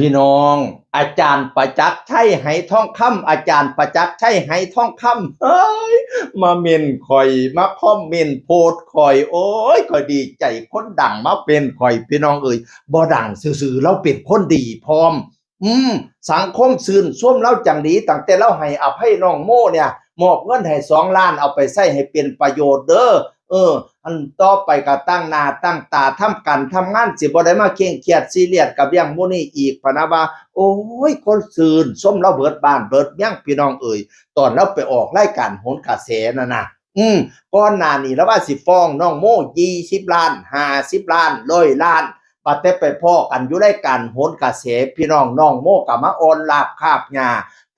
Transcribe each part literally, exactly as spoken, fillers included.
พี่น้อง อาจารย์ประจักษ์ชัย ไหทองคำ อาจารย์ประจักษ์ชัย ไหทองคำ เฮ้ย มาเม้นข่อย มาคอมเมนต์โพสต์ข่อย โอ้ย ข่อยดีใจ คนดังมาเป็นข่อย พี่น้องเอ้ย บ่ดังซื่อๆ ลาวเป็นคนดีพร้อม อืม สังคมชื่นชมลาวจั่งดี ตั้งแต่ลาวให้อภัยน้องโมเนี่ย มอบเงินให้สองล้าน เอาไปใช้ให้เป็นประโยชน์เด้อ เออ อันต่อไปก็ตั้งหน้าตั้งตาทำการทำงาน สิบ่ได้มาเคร่งเครียดซีเรียสกับเรื่องหมู่นี้อีก พะนะว่า โอ้ย คนชื่นชมลาวเบิดบ้านเบิดเมือง พี่น้องเอ้ย ตอนลาวไปออกรายการโหนกระแสนั่นน่ะ อืม ก่อนหน้านี้ลาวว่าสิฟ้องน้องโม ยี่สิบล้าน ห้าสิบล้าน ร้อยล้าน บัดแต่ไปพ้อกันอยู่รายการโหนกระแส พี่น้อง น้องโมก็มาอ่อนลาบคาบหญ้า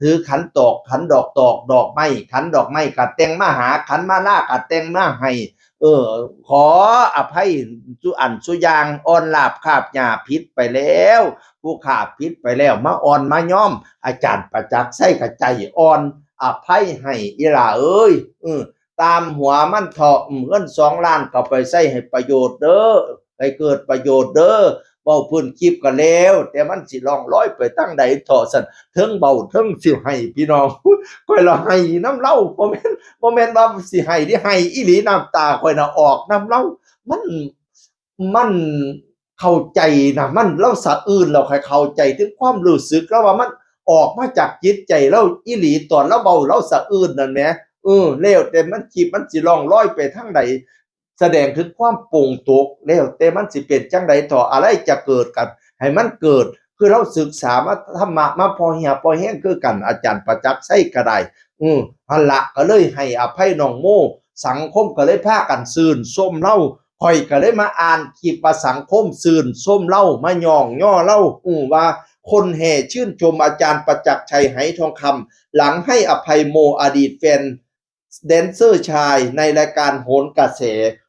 ถือขันตอก ขันดอกตอก ดอกไม้ ขันดอกไม้ก็แต่งมาหา ขันมาลาก็แต่งมาให้ เออ ขออภัยสุอันสุอย่าง อ่อนลาบคาบหญ้าผิดไปแล้ว ผู้ข้าผิดไปแล้ว มาอ่อนมายอม อาจารย์ประจักษ์ชัยก็ใจอ่อน อภัยให้อีหล่าเอ้ย เออ ตามหัวมันเถาะ อืม เงินสองล้านก็ไปใช้ให้ประโยชน์เด้อ ให้เกิดประโยชน์เด้อ เว้าพื้นคลิปก็แล้ว แต่มันสิล่องลอยไปทางใดเถาะ ซั่น เทิงเว้าเทิงสิให้ พี่น้อง ข่อยละให้นำลาว บ่แม่น บ่แม่นว่าสิให้เด้ ให้อีหลี น้ำตาข่อยน่ะออกนำลาว มัน มันเข้าใจนะ มัน ลาวสะอื้น ลาวค่อยเข้าใจถึงความรู้สึก ลาวว่ามันออกมาจากจิตใจลาวอีหลี ตอนลาวเว้าลาวสะอื้นนั่นแหม เออ แล้วแต่มันคลิปมันสิล่องลอยไปทางใด แสดงถึงความปลงตก แล้วแต่มันสิเป็นจั่งใดเถาะ อะไรจะเกิดกัน ให้มันเกิด คือลาวศึกษามาธรรมะมาพอเหี่ยพอแฮงคือกัน อาจารย์ประจักษ์ชัยก็ได้ อืม หั่นละ ก็เลยให้อภัยน้องโม สังคมก็เลยพากันชื่นชมลาว ข่อยก็เลยมาอ่านคลิปว่าสังคมชื่นชมลาว มาย่องย่อลาว อืม ว่าคนแห่ชื่นชมอาจารย์ประจักษ์ชัย ไหทองคำ หลังให้อภัยโม อดีตแฟนแดนเซอร์ชาย ในรายการโหนกระแส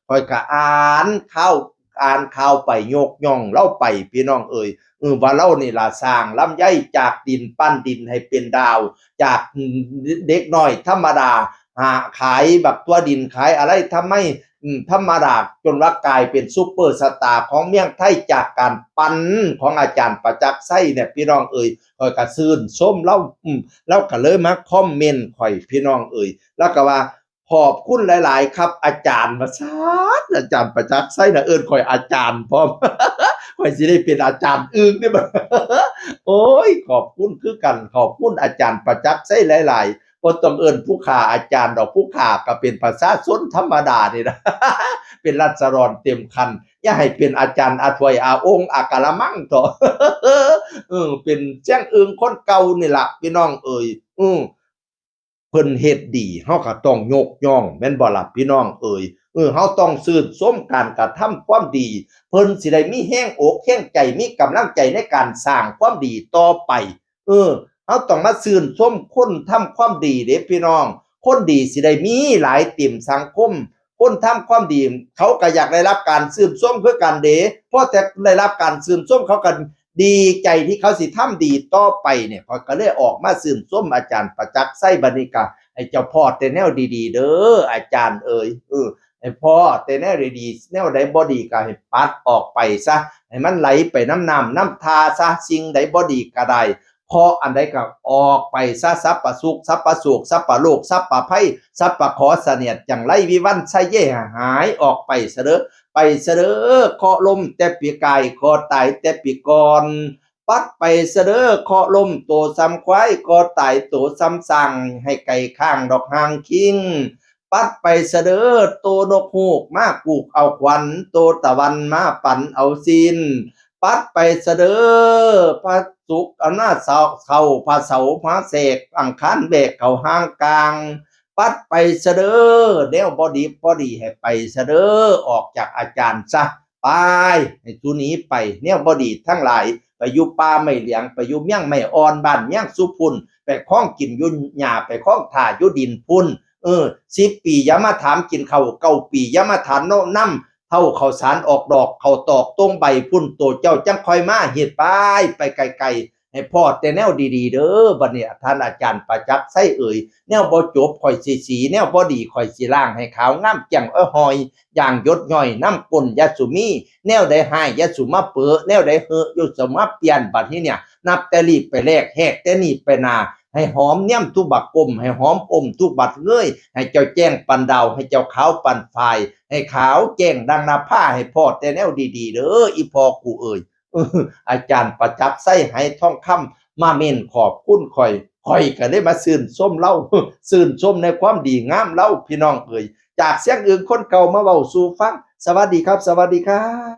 ข่อยก็อ่านข่าว อ่านข่าวไปยกย่องลาวไป พี่น้องเอ้ย เออ ว่าลาวนี่ล่ะสร้างลำไยจากดิน ปั้นดินให้เป็นดาว จากเด็กน้อยธรรมดา หาขายบักถั่วดิน ขายอะไรทำไม อืม ธรรมดา จนว่ากลายเป็นซูเปอร์สตาร์ของเมืองไทย จากการปั้นของอาจารย์ประจักษ์ชัยเนี่ย พี่น้องเอ้ย ข่อยก็ชื่นชมลาว อืม ลาวก็เลยมาคอมเมนต์ข่อย พี่น้องเอ้ย ลาวก็ว่า ขอบคุณหลายๆ ครับอาจารย์ ว่าซั่น อาจารย์ประจักษ์ชัยน่ะเอิ้นข่อยอาจารย์พร้อม ข่อยสิได้เป็นอาจารย์อึ่งเด้บัด โอ้ย ขอบคุณคือกัน ขอบคุณอาจารย์ประจักษ์ชัยหลายๆ บ่ต้องเอิ้นผู้ข้าอาจารย์ดอก ผู้ข้าก็เป็นประชาชนธรรมดานี่ล่ะ เป็นราษฎรเต็มคัน อย่าให้เป็นอาจารย์อาถ้วยอาโอ่งอากะละมังเถาะ เออ เป็นเสียงอึ่งคนเก่านี่ล่ะ พี่น้องเอ้ย อือ เพิ่นเฮ็ดดี เฮาก็ต้องยกย่อง แม่นบ่ล่ะพี่น้องเอ้ย เออ เฮาต้องชื่นชมการกระทำความดี เพิ่นสิได้มีแฮงอกแฮงใจ มีกำลังใจในการสร้างความดีต่อไป เออ เฮาต้องมาชื่นชมคนทำความดีเด้พี่น้อง คนดีสิได้มีหลายเต็มสังคม คนทำความดี เขาก็อยากได้รับการชื่นชมคือกันเด้ พอแต่ได้รับการชื่นชม เขาก็ดีใจที่เขาสิทำดีต่อไปเนี่ย ข้อยก็เลยออกมาชื่นชมอาจารย์ประจักษ์ชัย บัดนี้ก็ให้เจ้าพ้อแต่แนวดีๆ เด้อ อาจารย์เอ๋ย เออ ให้พ้อแต่แนวดีๆ แนวใดบ่ดีก็ให้ปัดออกไปซะ ให้มันไหลไปนำน้ำนำท่าซะ สิ่งใดบ่ดีก็ได้ เคราะห์อันใดก็ออกไปซะ สัพพะทุกข์ สัพพะโศก สัพพะโรค สัพพะภัย สัพพะเคราะห์ เสนียดจังไร วิวัลย์ ไสเย หายออกไปซะเด้อ ไปซะเด้อ เคราะห์ล้มแต่ปีกาย เคราะห์ตายแต่ปีก่อน ปัดไปซะเด้อ เคราะห์ล้มโตส่ำควาย เคราะห์ตายโตส่ำช้าง ให้ไก่ข้างดอกหางคิง ปัดไปซะเด้อ โตนกฮูกมากูกเอาขวัญ โตตะวันมาปันเอาศีล ปัดไปซะเด้อ พระศุกร์อำนาจเสา เข้าพระเสาร์มาแทรก อังคารแบกเข้าห้างกลาง ปัดไปซะเด้อ แนวบ่ดีบ่ดีให้ไปซะเด้อ ออกจากอาจารย์ซะ ไป ให้สูหนีไป แนวบ่ดีทั้งหลาย ไปอยู่ป่าไม้เหลียง ไปอยู่เมืองไม้อ่อน บ้านเมืองสุพุน ไปคลองกินอยู่หญ้า ไปคลองถ่าอยู่ดินพุน เออ สิบปีอย่ามาถามกินข้าว เก้าปีอย่ามาถามโนะนำ เท่าข้าวสารออกดอก ข้าวตอกตรงใบพุน โตเจ้าจั่งค่อยมาเฮ็ดไป ไปไกลๆ ให้พ้อแต่แนวดีๆ เด้อ บัดนี้ท่านอาจารย์ประจักษ์ชัยเอ๋ย แนวบ่จบข้อยสิสี แนวบ่ดีข้อยสิล้างให้ขาวงามแจ่งอ้อยหอย อย่างหยดย้อยน้ำก้นอย่าสุมี แนวใดฮ้ายอย่าสุมาเปอะ แนวใดเฮอะอย่าสุมาเปลี่ยน บัดนี้เนี่ย นับแต่ลีไปแลก แหกแต่นี้ไปหน้า ให้หอมเนียมทุกบักกลม ให้หอมอมทุกบัดเงย ให้เจ้าแจ้งปันดาว ให้เจ้าขาวปันฝาย ให้ขาวแจ้งดังนภา ให้พ้อแต่แนวดีๆ เด้อ อีพ่อกูเอ่ย เออ อาจารย์ประจักษ์ไส ไหทองคำ มาเม้นขอบคุณข่อย ข่อยก็เลยมาชื่นชมลาว ชื่นชมในความดีงามลาว พี่น้องเอ่ย จากเสียงอึ่งคนเก่ามาเว้าสู่ฟัง สวัสดีครับ สวัสดีครับ